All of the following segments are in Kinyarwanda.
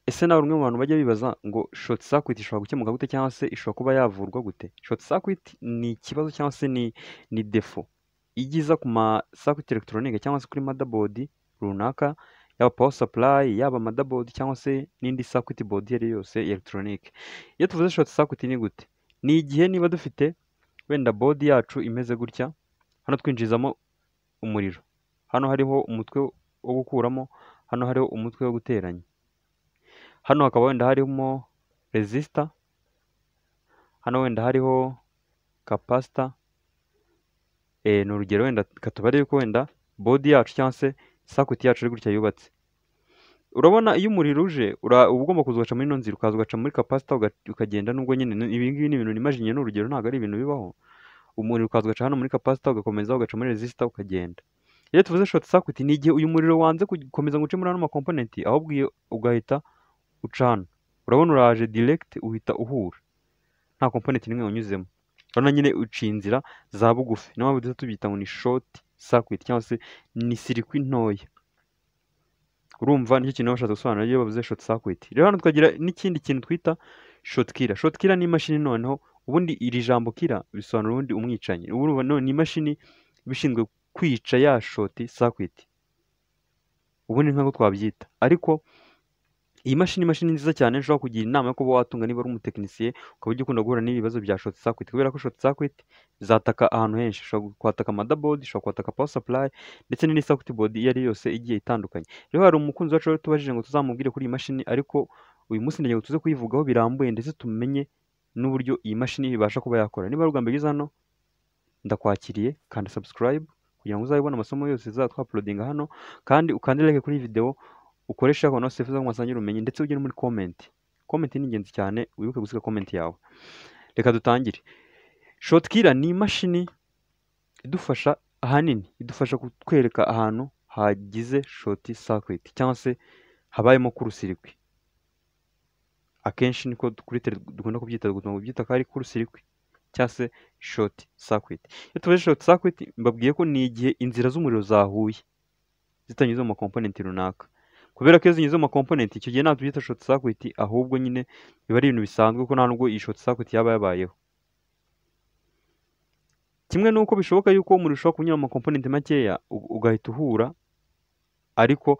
Ese nawe umwe mu bantu bajya bibaza ngo short circuit ishobora gukemuka gute cyangwa se ishobora kuba yavurwa gute? Short circuit ni ikibazo cyangwa se ni défaut ijya iza ku ma circuit électronique cyangwa se kuri motherboard runaka, yaba power supply, yaba motherboard cyangwa se n'indi circuit board iyo ari yo yose électronique. Iyo tuvuze short circuit ni gute? Ni igihe niba dufite wenda board yacu imeze gutya, hano twinjizamo umuriro, hano hariho umutwe wo gukuramo, hano hariho umutwe wo guteranya, hano hakaba wenda harimo resistor, hano wenda hariho capacitor. Ni urugero, wenda katubare yuko wenda board yacu cyangwa se circuit yacu ari gutya yubatse. Urabona iyo umuriro uje uba ugomba kuza ugaca muri ino nzira, ukaza ugaca muri capacitor ukagenda, nubwo nyine ibi ngibi ni ibintu nimajinye, ni urugero, ntabwo ari ibintu bibaho. Umuriro ukaza ugaca hano muri capacitor, ugakomeza ugaca muri resistor, ukagenda. Iyo tuvuze short circuit ni igihe uyu muriro wanze gukomeza ngo uce muri ano ma component, ahubwo iyo ugahita uca hano. Urabona uraje direct uhita uhura, nta component n'imwe unyuzemo. Urabona nyine uciye inzira za bugufi, niyo mpamvu duhita tubyita ngo ni short circuit cyangwa se ni circuit ntoya. Urumva nicyo kintu bashatse gusobanura iyo bavuze short circuit. Rero hano tukagira n'ikindi kintu twita short killer. Short killer ni imashini, noneho ubundi iri jambo killer bisobanura ubundi umwicanyi. Urumva none ni imashini iba ishinzwe kwica ya short circuit, ubundi nk'uko twabyita. Ariko iyi mashini, imashini nziza cyane nshobora kugira inama yo kuba watunga niba uri umutekinisiye, ukaba ujya ukunda guhura n'ibibazo bya short circuit, kubera ko short circuit zataka ahantu henshi. Ishobora kwataka motherboard, ishobora kwataka power supply ndetse n'indi circuit board iyo ari yose igiye itandukanye. Rero hari umukunzi wacu rero tubajije ngo tuzamubwire kuri iyi mashini, ariko uyu munsi ndagira ngo tuze kuyivugaho birambuye, ndetse tumenye n'uburyo iyi mashini ibasha kuba yakora. Niba ari ubwa mbere ugeze hano, ndakwakiriye, kanda subscribe kugira ngo uzabone amasomo yose tuzaba twauploadinga hano, kandi ukande like kuri iyi video, ukoreshe abantu bose wifuza ko mwasangira ubumenyi, ndetse ujye no muri comment. Comment ni ingenzi cyane, wibuke gusiga comment yawe. Reka dutangire. Short killer ni imashini idufasha, ahanini idufasha kutwereka ahantu hagize short circuit cyangwa se habayemo court-circuit. Akenshi niko kuri tele dukunda kubyita, dukunda kubyita ko ari court-circuit cyangwa se short circuit. Iyo tuvuze short circuit, mbabwiye ko ni igihe inzira z'umuriro zahuye zitanyuze mu ma component runaka, kubera ko iyo zinyuze mu ma component, icyo gihe ntabwo tubyita short circuit, ahubwo nyine biba ari ibintu bisanzwe, kuko nta nubwo iyi short circuit yaba yabayeho. Kimwe n'uko bishoboka yuko umuriro ushobora kunyura mu ma component makeya ugahita uhura, ariko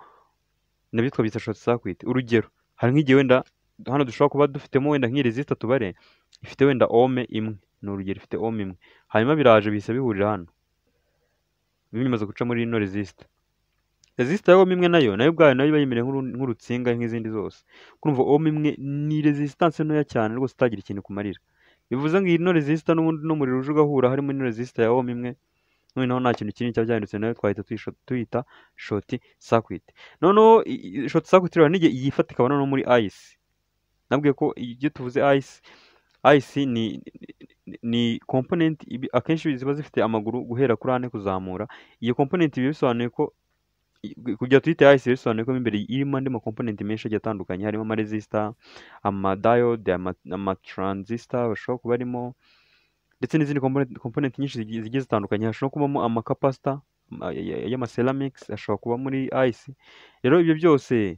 nabyo twabyita short circuit. Urugero, hari nk'igihe wenda hano dushobora kuba dufitemo wenda nk'iyi resistor, tubare ifite wenda ohm imwe, ni urugero, ifite ohm imwe, hanyuma biraje bihise bihurira hano bimaze guca muri ino resistor. Resistor ya ohm imwe nayo ubwayo nayo iba yimereye nk'urutsinga nk'izindi zose. Kurumva ohm imwe ni resistance ntoya cyane rwose itagira ikintu ikumarira. Bivuze ngo ino resistor n'ubundi n'umuriro uje ugahura harimo ino resistor ya ohm imwe, noneho nta kintu kinini cyaba cyahindutse, nayo twahita tuyita short circuit. Noneho short circuit rero n'igihe yifata ikaba noneho muri IC. Nabwiye ko iyo tuvuze IC, IC ni component akenshi ziba zifite amaguru guhera kuri ane kuzamura. Iyo component biba bisobanuye ko kugira tuyite IC, bisobanuye ko mo imbere irimo andi ma component menshi agiye atandukanye, harimo ama resistor, ama diode, ama transistor bashobora kuba arimo, ndetse n'izindi component nyinshi zigiye zitandukanye. Hashobora kubamo ama capacitor y'ama ceramics, ashobora kuba muri IC. Rero ibyo byose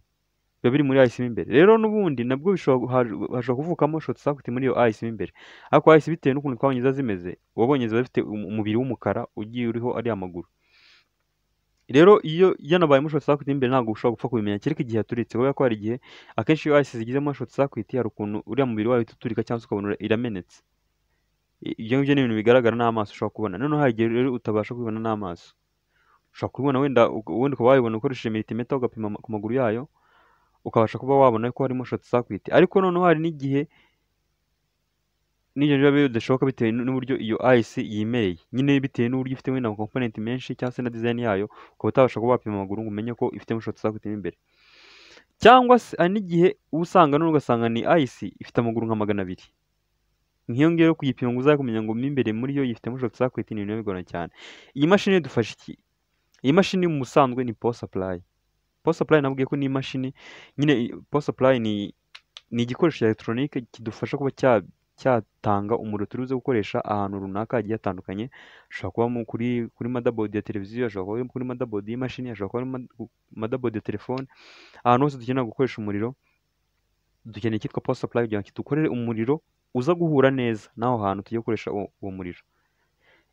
biba biri muri IC mo imbere. Rero n'ubundi nabwo hashobora kuvukamo short circuit muri iyo IC mo imbere. Ariko IC, bitewe n'ukuntu twabonye ziba zimeze, wabonye ziba zifite umubiri w'umukara ugiye uriho ariya maguru. Rero iyo yanabayemo short circuit mo imbere, ntabwo ushobora gupfa kubimenya kereka igihe yaturitse, kubera ko hari igihe akenshi iyo IC zigizemo short circuit hari ukuntu uriya mubiri wayo uhita uturika cyangwa se ukabona iramenetse. Ibyo ngibyo ni ibintu bigaragara n'amaso ushobora kubona. Noneho hari igihe rero utabasha kubibona n'amaso. Ushobora kubibona wenda ubundi ukaba wabibona ukoresheje multimeter, ugapima ku maguru yayo, ukabasha kuba wabona ko harimo short circuit. Ariko noneho hari n'igihe n'ibyo biba bidashoboka bitewe n'uburyo iyo IC yimereye. Nyine bitewe n'uburyo ifite wenda ama component menshi cyangwa se na design yayo, ukaba utabasha kuba wapima amaguru ngo umenye ko ifitemo short circuit mo imbere. Cyangwa se hari n'igihe uba usanga noneho ugasanga ni IC ifite amaguru nka 200. Nk'iyo ngiyo yo kuyipima ngo uzabe kumenya ngo mo imbere muri yo yifitemo short circuit ni ibintu biba bigoranye cyane. Iyi mashini idufasha iki? Iyi mashini mu busanzwe ni power supply. Power supply nabwiye ko ni imashini nyine, power supply ni igikoresho cya elegitoronike kidufasha kuba cyatanga umuriro turi buze gukoresha ahantu runaka hagiye hatandukanye. Hashobora kuba kuri motherboard ya televiziyo, hashobora kuba kuri motherboard y'imashini, hashobora kuba ari motherboard ya telefone, ahantu hose dukenera gukoresha umuriro. Dukeneye icyitwa power supply kugira ngo kidukorere umuriro uza guhura neza n'aho hantu tugiye gukoresha uwo muriro.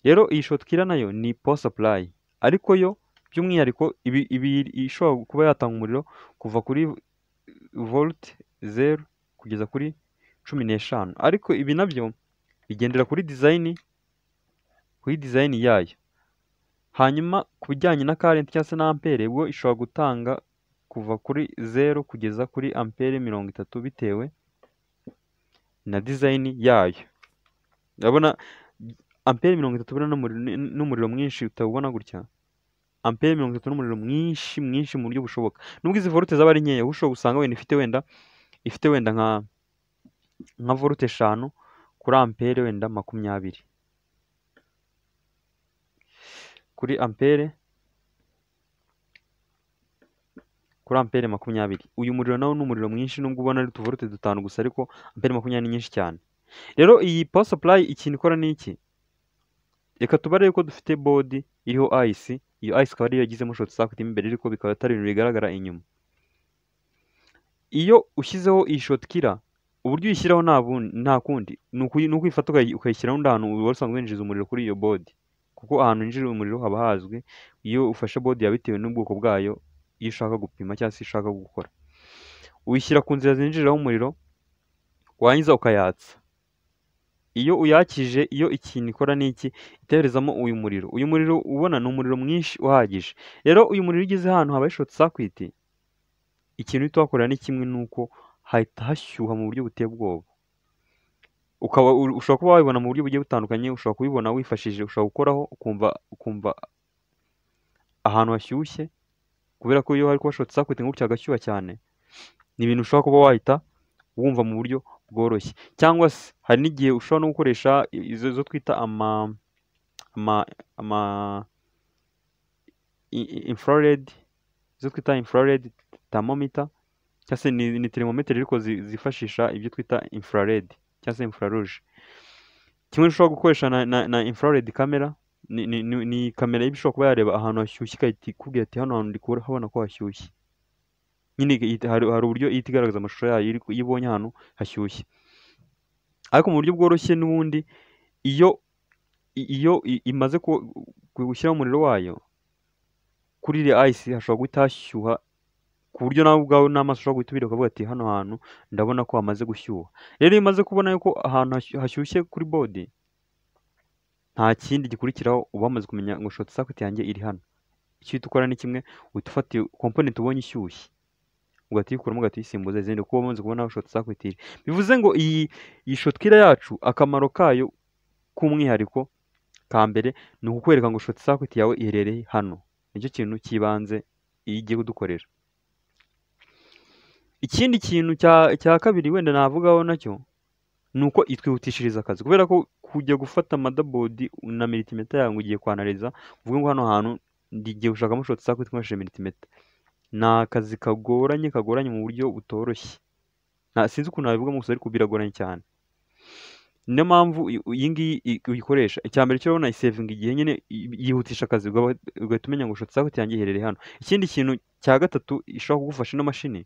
Rero iyi short killer nayo ni power supply, ariko yo by'umwihariko ibi ishobora kuba yatanga umuriro kuva kuri volt 0 kugeza kuri 15, ariko ibi nabyo bigendera kuri design yayo. Hanyuma ku bijyanye na current cyangwa se na ampere, ubwo ishobora gutanga kuva kuri 0 kugeza kuri ampere 30 bitewe na design yayo. Urabona ampere 30 buriya n'umuriro mwinshi utawubona gutya. Ampere 30 n'umuriro mwinshi mwinshi mu buryo bushoboka. Nubwo izi volt zaba ari nkeya, ushobora gusanga wenda ifite wenda nka volt 5 kuri ampere wenda 20. Kuri ampere 20. Uyu muriro nawo ni umuriro mwinshi, nubwo ubona ari utuvolte 5 gusa, ariko ampere 20 ni nyinshi cyane. Rero iyi power supply ikintu ikora ni iki? Reka tubare yuko dufite board iriho IC, iyo IC ikaba ariyo yagizemo short circuit mo imbere, ariko bikaba atari ibintu bigaragara inyuma. Iyo ushyizeho iyi short killer, uburyo uyishyiraho nta kundi, ni ukuyifata ukayishyiraho undi hantu wari usanzwe winjiza umuriro kuri iyo board, kuko ahantu winjirira umuriro haba hazwi. Iyo ufashe board yawe bitewe n'ubwoko bwayo, iyo ushaka gupima cyangwa se ushaka gukora, uyishyira ku nzira zinjiriraho umuriro, warangiza ukayatsa. Iyo uyakije, iyo ikintu ikora ni iki? Iteherezamo uyu muriro. Uyu muriro ubona ni umuriro mwinshi uhagije. Rero uyu muriro ugeze ahantu habaye short circuit, ikintu uhita uhakorera ni kimwe, nuko hahita hashyuha mu buryo buteye ubwoba. Ukaba ushobora kuba wabibona mu buryo bugiye butandukanye, ushobora kubibona wifashishije, ushobora gukoraho ukumva ahantu hashyushye, kubera ko iyo hari kuba short circuit gutya hagashyuha cyane, ni ibintu ushobora kuba wahita wumva mu buryo bworoshye. Cyangwa se hari n'igihe ushobora no gukoresha izo twita ama infrared, izo twita infrared thermometer, cyangwa se ni thermometer ariko zifashisha ibyo twita infrared cyangwa se infrarouge. Kimwe ushobora gukoresha na infrared camera, ni kamera iba ishobora kuba yareba ahantu hashyushye igahita ikubwira ati hano hantu ndi kuhabona ko hashyushye. Nyine hari uburyo ihita igaragaza amashusho yayo iyo ibonye ahantu hashyushye. Ariko mu buryo bworoshye n'ubundi, iyo imaze gushyiraho umuriro wayo kuri iriya IC, hashobora guhita hashyuha ku buryo nawe ubwawe n'amaso ushobora guhita ubireba ukavuga ati hano hantu ndabona ko hamaze gushyuha. Rero iyo umaze kubona yuko ahantu hashyushye kuri board, nta kindi gikurikiraho, uba wamaze kumenya ngo short circuit yanjye iri hano. Icyo uhita ukora ni kimwe, uhita ufata iyo component ubonye ishyushye, ugahita uyikuramo, ugahita uyisimbuza izindi, kuko uba wamaze kubona aho short circuit iri. Bivuze ngo iyi short killer yacu, akamaro kayo k'umwihariko ka mbere ni ukukwereka ngo short circuit yawe iherereye hano. Nicyo kintu cy'ibanze iyo igiye kudukorera. Ikindi kintu cya kabiri wenda navugaho nacyo ni uko itwihutishiriza akazi, kubera ko kujya gufata motherboard na multimeter yawe ngo ugiye kwanaliza, uvuge ngo hano hantu ngiye gushakamo short circuit nkoresheje multimeter, ni akazi kagoranye, kagoranye mu buryo butoroshye. Sinzi ukuntu nabivugamo gusa, ariko biragoranye cyane. Niyo mpamvu iyi ngiyi uyikoresha. Icya mbere cyo urabona isevinga igihe nyine, yihutisha akazi, ugahita umenya ngo short circuit yanjye iherereye hano. Ikindi kintu cya gatatu ishobora kugufasha ino mashini,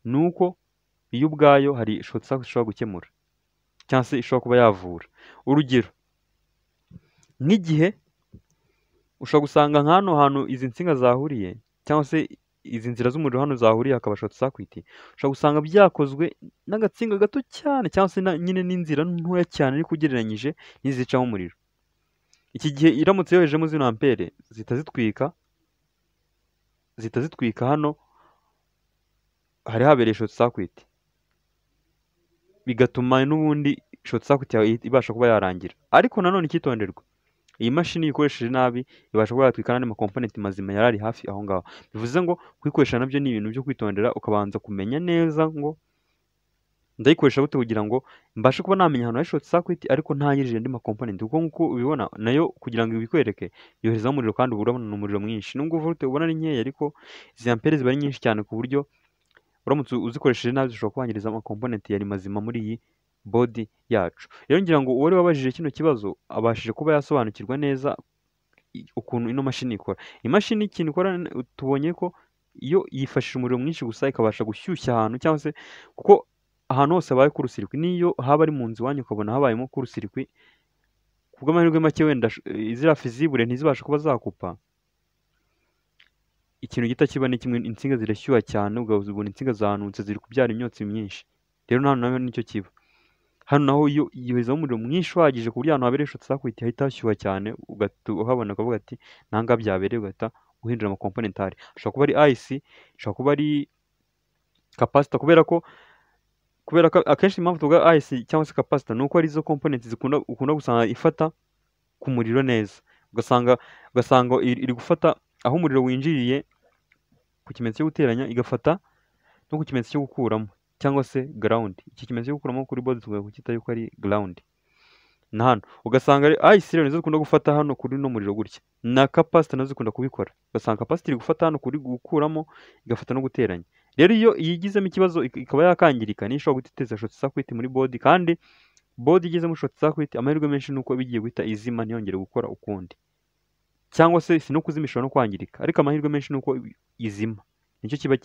ni uko iyo ubwayo hari short circuit ishobora gukemura cyangwa se ishobora kuba yavura. Urugero, nk'igihe ushobora gusanga nka hano hantu izi nsinga zahuriye, cyangwa se izi nzira z'umuriro hano zahuriye hakaba short circuit, ushobora gusanga byakozwe n'agatsinga gato cyane, cyangwa se nyine n'inzira ntoya cyane ariko ugereranyije n'izicamo umuriro. Iki gihe iramutse yohejemo zino ampere, zihita zitwika hano hari habereye short circuit, bigatuma n'ubundi short circuit yawe ibasha kuba yarangira. Ariko nanone icyitonderwa, iyi mashini iyo uyikoresheje nabi ibasha kuba yatwika n'andi makomponenti mazima yari ari hafi aho ngaho. Bivuze ngo kuyikoresha nabyo ni ibintu byo kwitondera, ukabanza kumenya neza ngo ndayikoresha gute kugira ngo mbashe kuba namenya ahantu hari short circuit ariko ntangirije andi makomponenti, kuko nk'uko ubibona nayo kugira ngo ibikwereke yoherezaho umuriro, kandi uba urabona ni umuriro mwinshi. Nubwo volt ubona ari nkeya, ariko izi ampere ziba ari nyinshi cyane, ku buryo uramutse uzikoresheje nabi zishobora kwangiriza amakomponenti yari mazima muri iyi board yacu. Rero ngira ngo uwari wabajije kino kibazo abashije kuba yasobanukirwa neza ukuntu ino mashini ikora. Imashini ikintu ikora, tubonye ko iyo yifashisha umuriro mwinshi gusa ikabasha gushyushya ahantu, cyangwa se kuko Ahantu hose habaye court-circuit, niyo haba ari mu nzu iwanyu ukabona habayemo court-circuit, ku bw'amahirwe make wenda ziriya fusible ntizibashe kuba zakupa, ikintu gihita kiba ni kimwe: insinga zirashyuha cyane, ukabona insinga zanutse, ziri kubyara imyotsi myinshi. Rero hano naho nicyo kiba. Hano naho iyo yoherezamo umuriro mwinshi uhagije ku buryo ahantu habereye short circuit hahita hashyuha cyane, ugahita uhabona ukavuga ati "Aha ngaha byabereye", ugahita uhindura amacomponent ahari. Ashobora kuba ari IC, ishobora kuba ari capacitor, kubera ko akenshi impamvu tuvuga IC cyangwa se capacitor ni uko arizo component zikunda ukunda gusanga ifata ku muriro neza, ugasanga iri gufata aho umuriro winjiriye ku kimenyetso cyo guteranya, igafata no ku kimenyetso cyo gukuramo cyangwa se ground. Iki kimenyetso cyo gukuramo kuri board tugomba kucyita yuko ari ground. Na hano ugasanga ari IC rero nizo zikunda gufata hano kuri uno muriro gutya, na capacitor nazo zikunda kubikora, ugasanga capacitor iri gufata hano kuri gukuramo, igafata no guteranya. Rero iyo yigizemo ikibazo ikaba yakangirika, niyo ishobora guhita iteza short circuit muri board. Kandi board igezemo short circuit, amahirwe menshi ni uko iba igiye guhita izima, ntiyongere gukora ukundi, cyangwa se si no kuzima, ishobora no kwangirika, ariko amahirwe menshi ni uko izima. Nicyo kiba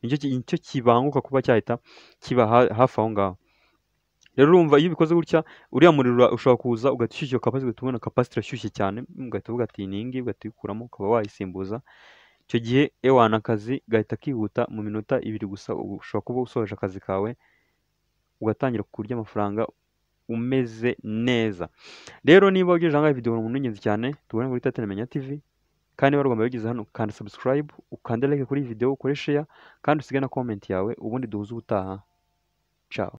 nicyo kibanguka kuba cyahita kiba hafi aho ngaho. Rero urumva, iyo ubikoze gutya, uriya muriro ushobora kuza ugahita ushyushya iyo capacitor, ugahita ubona capacitor irashyushye cyane, ugahita uvuga ati "Ni iyi ngiyi", ugahita uyikuramo ukaba wayisimbuza. Icyo gihe ewana akazi gahita kihuta, mu minota 2 gusa ushobora kuba usoje akazi kawe, ugatangira kurya amafaranga umeze neza. Rero niba ugejeje aha ngaha video, uri umuntu w'ingenzi cyane. Tubone kuri Titan Menya TV. Kandi niba wari ugeze hano, kanda subscribe, ukande like kuri iyi video, ukore share, kandi usige na comment yawe, ubundi duhuze ubutaha. Ciao.